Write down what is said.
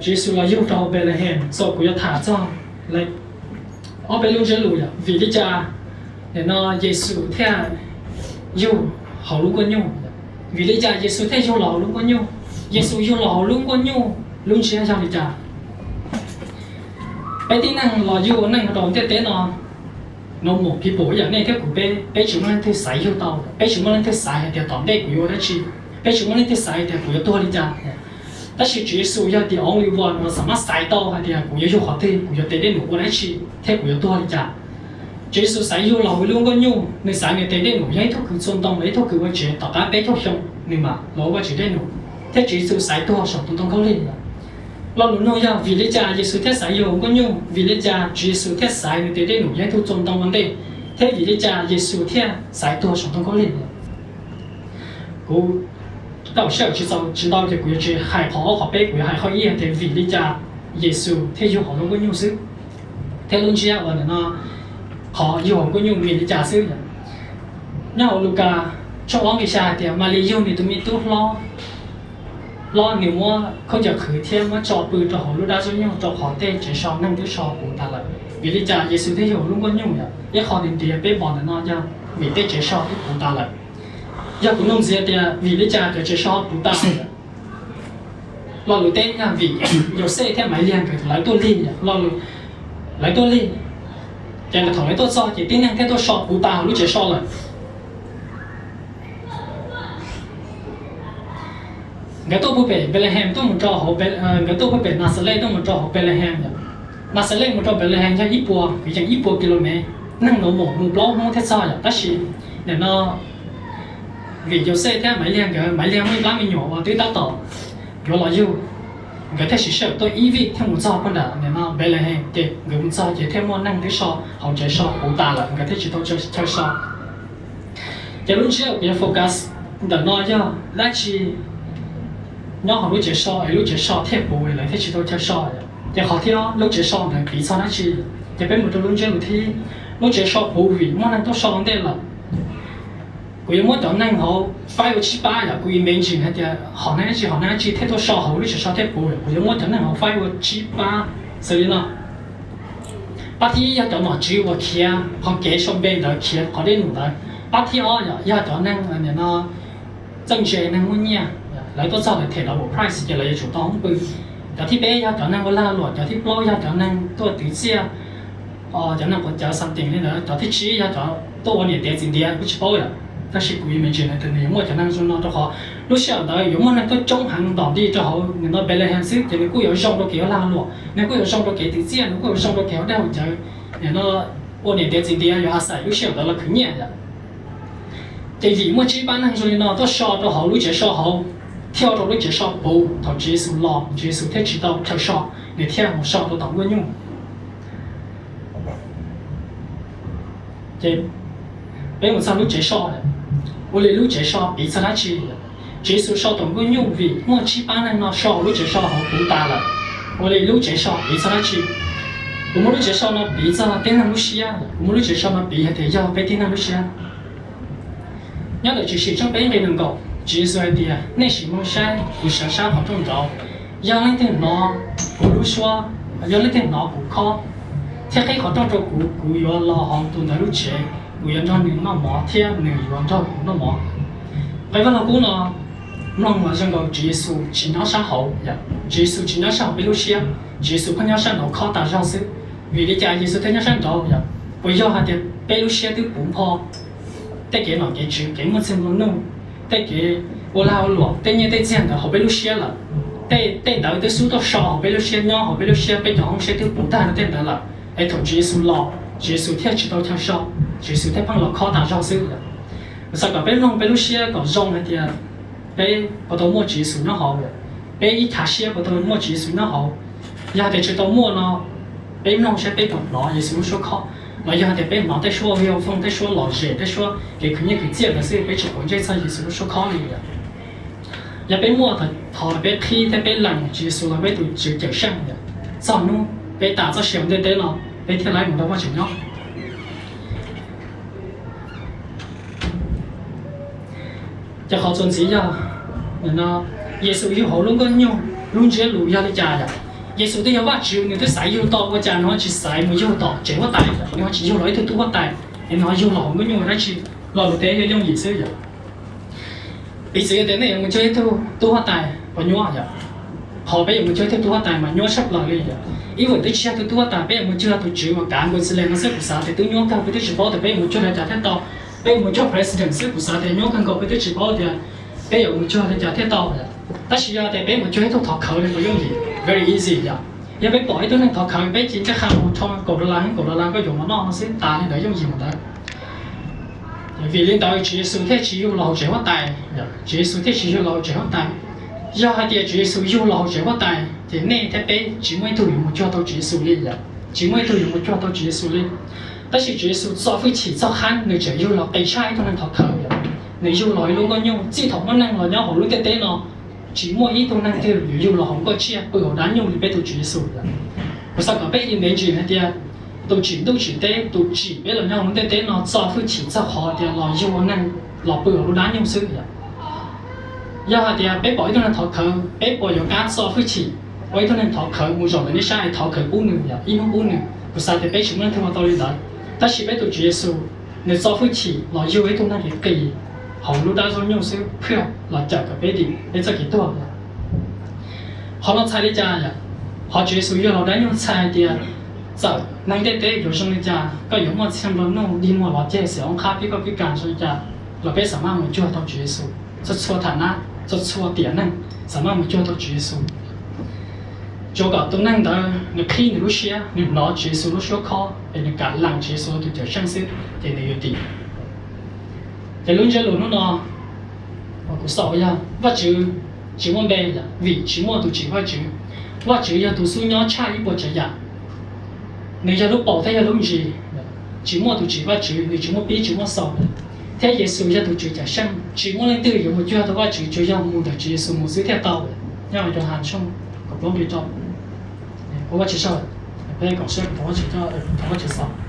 Tswv Yexus los yug rau hauv Npelehees, txawm kuv yuav tham txog ob peb lub ntsiab lus yom, vim li cas nim no Yexus thiaj yug hauv lub nkuaj nyuj? Vim li cas Yexus thiaj yug los hauv lub nkuaj nyuj? Yexus yug los hauv lub nkuaj nyuj lub ntsiab yog li cas? Peb tib neeg los yug ua neej rau ntiaj teb no, normal people ib yam nej thiab kuv, peb, peb tsis muaj leej twg xaiv yug tau, peb tsis muaj leej twg xaiv hais tias tom ntej kuv yuav ua dab tsi, peb tsis muaj leej twg xaiv hais tias kuv yuav tuag li cas. Tab sis Tswv Yexus yog the only one uas xam mab xaiv tau hais tias kuv yuav yug qhov twg, kuv yuav tes dej num ua dab tsi, thiab kuv yuav tuag li cas. Tswv Yexus xaiv yug los hauv ib lub nkuaj nyuj, nws xaiv nws tes dej num yog ib tug kws txua ntoo los ib tug kws ua tsev tom qab peb caug xyoo nws mam los ua Vajtswv dej num, thiab Tswv Yexus xaiv tuag saum tus ntoo khaub lig. Lo lus nug yog vim li cas Yexus thiaj xaiv yug hauv nkuaj nyuj, vim li cas Tswv Yexus thiaj xaiv nws tes dej num yog ib tug txua ntoo ua ntej, thiab vim li cas Yexus thiaj xaiv tuag saum ntoo khaub lig. Kuv tau sij hawm tsis txaus tsis ntau ces kuv yuav tsis hais qhov ob qhov peb, kuv yuav hais qhov ib hais tias vim li cas Yexus thiaj yug hauv lub nkuaj nyuj xwb, thiab lub ntsiab uas nim no qhov yug hauv nkuaj nyuj vim li cas xwb. Nyob hauv Lukas tshooj ob nqe xya hais tias Malis yug nws tus me tub hlob, nws muab khaub ncaws qhwv thiab muab tso pw rau hauv lub dab zaub nyuj rau qhov tej tsev so neeg twb so puv tas lawm. Vim li cas Yexus thiaj yug hauv lub nkuaj nyuj yom? Ib qho nws ntiav peb pom ntawm no yog vim tej tsev so twb puv tas lawm. Yog kuv nug ntxiv tias vim li cas cov tsev so puv tas lawm? Lo lus teb yog vim Yauxej thiab Malis nkawd lawv tuaj lig, lawv tuaj lig, ces thaum lawv tuaj txog ces tib neeg thiaj tuaj so puv tas hauv lub tsev so lawm. Nkawd tuaj puag pem Npelehees tuaj mus rau hauv, nkawd tuaj puag pem Naxales tuaj mus rau hauv Npelehees. Naxales mus rau Npelehees yog ib puas, kwv yees ib puas kis lus mev, neeg normal mus plaub hnub thiaj txog yom. Tab sis nim no vim Yauxej thiab Malis nkawd, Malis muaj ib plab me nyuam uas twb tab tom yuav los yug, nkawd thiaj siv sij hawm tuaj ib vij thiaj mus txog puag nram nim no Npelehees, ces nkawd mus txog ces thiaj muaj neeg twb so hauv tsev so puv tas lawm, nkawd thiaj tsis tau chaw so. Ces lub ntsiab uas kuv yuav focus ntawm no yog dab tsi nyob hauv lub tsev so es lub tsev so thiaj puv es lawv thiaj tsis tau chaw so? Ces qhov thib ob, lub tsev so ntawd piv txog dab tsi? Ces peb mus rau lub ntsiab lus thib, lub tsev so puv vim muaj neeg tuaj so ua ntej lawm. Kuv yuav muab cov neeg hauv faib ua tsib pab yom, kuv imagine hais tias hom neeg dab tsi hom neeg dab tsi thiaj tuaj so hauv lub tsev so thiaj puv, kuv yuav muab cov neeg hauv faib ua tsib pab xws li no. Pab thib ib yog cov nom tswv uas khiav qhov kev sau npe ntawd, khiav qhov dej num ntawd. Pab thib ob yog cov neeg nim no txawj ntse, neeg muaj nyiaj, lawv tuaj txog lawv them double price ces lawv yuav tsum tau hoob pw. Cov thib peb yog cov neeg ua lag luam, cov thib plaub yog cov neeg tuaj twv txiaj, cov neeg quav cawv something li ntawd, cov thib tsib yog cov tuaj ua niam tiav txiv ntiav kuj tsis paub yom. Tab sis kuv imagine hais tias nws yuav muaj cov neeg zoo no rau qhov lub sij hawm ntawd yuav muaj neeg tuaj coob heev ntom nti rau hauv nim no Npelehees xwb, ces nws kuj yuav zoo rau kev ua lag luam, nws kuj yuav zoo rau kev twv txiaj, nws kuj yuav zoo rau kev ua dej haus cawv, nim no ua niam tiav txiv ntiav yuav a xais lub sij hawm ntawd los khwv nyiaj yom. Ces vim muaj tsib pab neeg zoo li no tuaj so rau hauv lub tsev so hauv, thiaj ua rau lub tsev so puv. Thaum Tswv Yexus los, Tswv Yexus thiaj tsis tau chaw so, nws thiaj mus so rau tom nkuaj nyuj. Ces peb mus txog lub tsev so, ua li lub tsev so piv txog dab tsi? Tswv Yexus so tom nkuaj nyuj vim muaj tsib pab neeg no so hauv lub tsev so hauv puv tas lawm. Ua li lub tsev so piv txog dab tsi? Kuv muab lub tsev so no piv txog tib neeg lub siab, kuv muab lub tsev so no piv hais tias yog peb tib neeg lub siab. Nyob ntawm Tshwm Sim tshooj peb nqe nees nkaum, Tswv Yexus hais tias, nej sim mloog saib, kuv sawv sab qhov rooj nraud. Yog leej twg hnov kuv lub suab, yog leej twg hnov kuv khob, thiab qhib qhov rooj rau kuv, kuv yuav los hauv tus ntawd lub tsev, kuv yuav nrog nws noj mov thiab nws yuav nrog kuv noj mov. Nqe Vaj Lug Kub no mloog mas zoo nkaus Tswv Yexus tsis nyob sab hauv yom. Tswv Yexus tsis nyob sab hauv peb lub siab, Tswv Yexus pheej nyob sab nraud khob tas zog xwb. Vim li cas Yexus thiaj nyob sab nraud yom? Puas yog hais tias peb lub siab twb puv npho tej kev nom kev tswv, kev muaj txwg nplua nuj, tej kev ua lag ua luam, tej nyiaj tej txiag ntawd hauv peb lub siab lawm? Tej, tej ntawd twb xub tuaj so hauv peb lub siab, nyob hauv peb lub siab, peb cov hoob siab twb puv tag rau tej ntawd lawm, es thaum Tswv Yexus los, Tswv Yexus thiaj tsis tau chaw so, Tswv Yexus thiaj pheej los khob tas zog xwb. Kuv xav kom peb mloog peb lub siab kom zoo hais tias peb puas tau muaj Tswv Yexus nyob hauv, peb ib chav siab puas tau muaj Tswv Yexus nyob hauv. Yog hais tias tsis tau muaj no, peb mloog saib peb puas hnov Yexus lub suab khob, los yog hais tias peb hnov tej suab video phone, tej suab lom zem, tej suab kev khwv nyiaj khwv txiaj ntawd xwb, peb tsis quav ntsej txog Yexus lub suab khob li. Yog peb muaj, thov peb qhib thiab peb lees Tswv Yexus los peb tus Tswv Cawmseej, txog hnub peb tas txoj sia hauv ntiaj teb no, peb thiaj li mus nrog Vajtswv nyob. Ces qhov txuas ntxiv yog, Yexus yug hauv lub nkuaj nyuj lub ntsiab lus yog li cas yom? Yexus twb yog Vajtswv, nws twb xaiv yug tau, ua cas nws ho tsis xaiv mus yug tom tsev huab tais, nws ho tsis yug los ib tug tub huab tais, es nws ho yug los hauv nkauj nyuj dab tsi? Lo lus teb yeej yooj yim xwb yom. Piv txwv yog tias nej yuav mus cuag ib tug tub huab tais puas nyuaj yom? Qhov peb yuav mus cuag ib tug tub huab tais mas nyuaj tshaj plaws li yom. Ib vuam twb tsis yog tus tub huab tais, peb yuav mus cuag tus tswv uas kav Queensland no xwb, kuv xav tias twb nyuaj kawg, peb twb tsis paub tias peb yuav mus cuag li cas thiaj tau. Peb yuav mus cuag president xwb, kuv xav tias nyuaj kawg nkaus, peb twb tsis paub tias peb yuav mus cuag li cas thiaj tau. Tab sis yog tias peb mus cuag ib tug thov khawv li puas yooj yim? Very easy yom. Yog peb pom ib tug neeg thov khawv, peb cia ntsaj qha mus rho kaum dollar, kaum dollar koj yuav mov noj no xwb, tas li ntawd, yooj yim mus ntawd. Vim li ntawd Tswv Yexus thiaj tsis yug los hauv tsev huab tais. Tswv Yexus thiaj tsis yug los hauv tsev huab tais. Yog hais tias Tswv Yexus yug los hauv tsev huab tais ces nej thiab peb tsis muaj ib tug yuav mus cuag tau Tswv Yexus li yom. Tsis muaj ib tug yuav mus cuag tau Tswv Yexus li. Tab sis Tswv Yexus txo hwj chim txog qhab nws tseem yug los qis tshaj ib tug neeg thov khawv yom. Nws yug los ib lub nkauj nyuj, txij thaum muaj neeg los nyob hauv lub ntiaj teb no, tsis muaj ib tug neeg twg yuav yug los hauv nkauj tsiaj pw hauv dab nyuj li peb tus Tswv Yexus yom. Kuv xav kom peb imagine hais tias tus tsim ntuj tsim teb, tus tsim peb los nyob hauv lub ntiaj teb no txo hwj chim txog qhov tias los yug ua neeg los pw hauv lub dab nyuj xwb yom. Yog hais tias peb pom ib tug neeg thov khawv, peb puas yuav qab txo hwj chim ua ib tug neeg thov khawv mus zaum ntawm nej sab es thov khawv pub nws yom, ib hnub pub nws? Kuv xav tias peb tsis muaj leej twg ua tau li ntawd. Tab sis peb tus Tswv Yexus, nws txo hwj chim los yug ib tug neeg kev qis hauv lub dab zoo nyuj xwb, phiaj los cawm kom peb dim peb txoj kev tuag. Qhov no txhais li cas yom? Qhov Tswv Yexus yug los dab nyuj txhais hais tias txawm neeg ntiaj teb yuav zoo li cas, koj yuav muaj txhiaj nplua nuj, dig muag los ceg, xim oob qhab, pib koj pib kas zoo li cas, los peb xav maj mus cuag tau Tswv Yexus. Txhua txhua tham nab, txhua txhua tiam neeg xav maj mus cuag tau Tswv Yexus. Tsuav kom tus neeg ntawd nws qhib nws lub siab, nws hnov Tswv Yexus lub suab khob es nws kam lees Tswv Yexus tus cawm seej xwb ces nws yuav dim. Ces lub ntsiab lus hnub no uas kuv xav yog Vajtswv tsis muaj npe, vim tsis muaj tus tsim Vajtswv. Vajtswv yog tus xub nyob tshaj ib puas tsav yam. Nws yog lub paus thiab yog lub ntsis. Tsis muaj tus tsim Vajtswv, nws tsis muaj pib tsis muaj xaus. Thiab Yexus yog tus Tswv cawm seej, tsis muaj leej twg yuav mus cuag tau Vajtswv, tsuas yog mus ntawm Tswv Yexus mus xwb thiaj tau. Nyob hauv Yauhas tshooj kaum plaub nqe rau. Ua Vajtswv tsaug, peb koom siab thov Vajtswv, thov Vajtswv xaus.